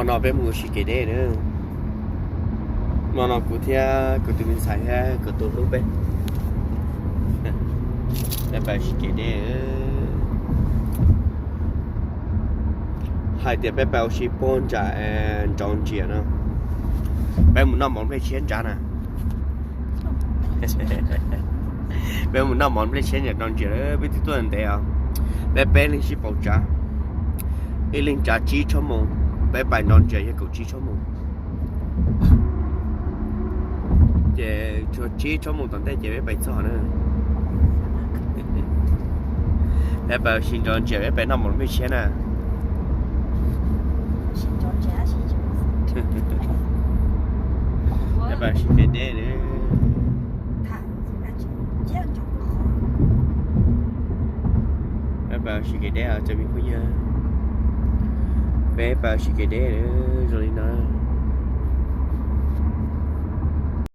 No peb mus ua si kev deb na. Hmo no kuv thiab kuv tus me ntxhais thiab kuv tus hlub peb, peb pais ua si kev deb. Hais tias peb pais ua si puag nram Nrov Ntsia no, peb mus noj mov nplej tshiab nrad na. Peb mus noj mov nplej tshiab nrad Nrov Ntsia, peb twb tuaj ntev os. Peb peb leeg sib pauv tsav, ib leeg tsav tsib tshab moos, peb pais Nrov Ntsia yog kaum tsib tshab moos. Ces tshuav tsib tshab moos tom ntej ces peb pais txog na. Peb pais ua si Nrov Ntsia, peb pais noj mov nplej tshiab na. Peb pais ua si kev deb na. Peb pais ua si kev deb os cov me phooj ywg. Peb pais ua si kev deb zoo li no.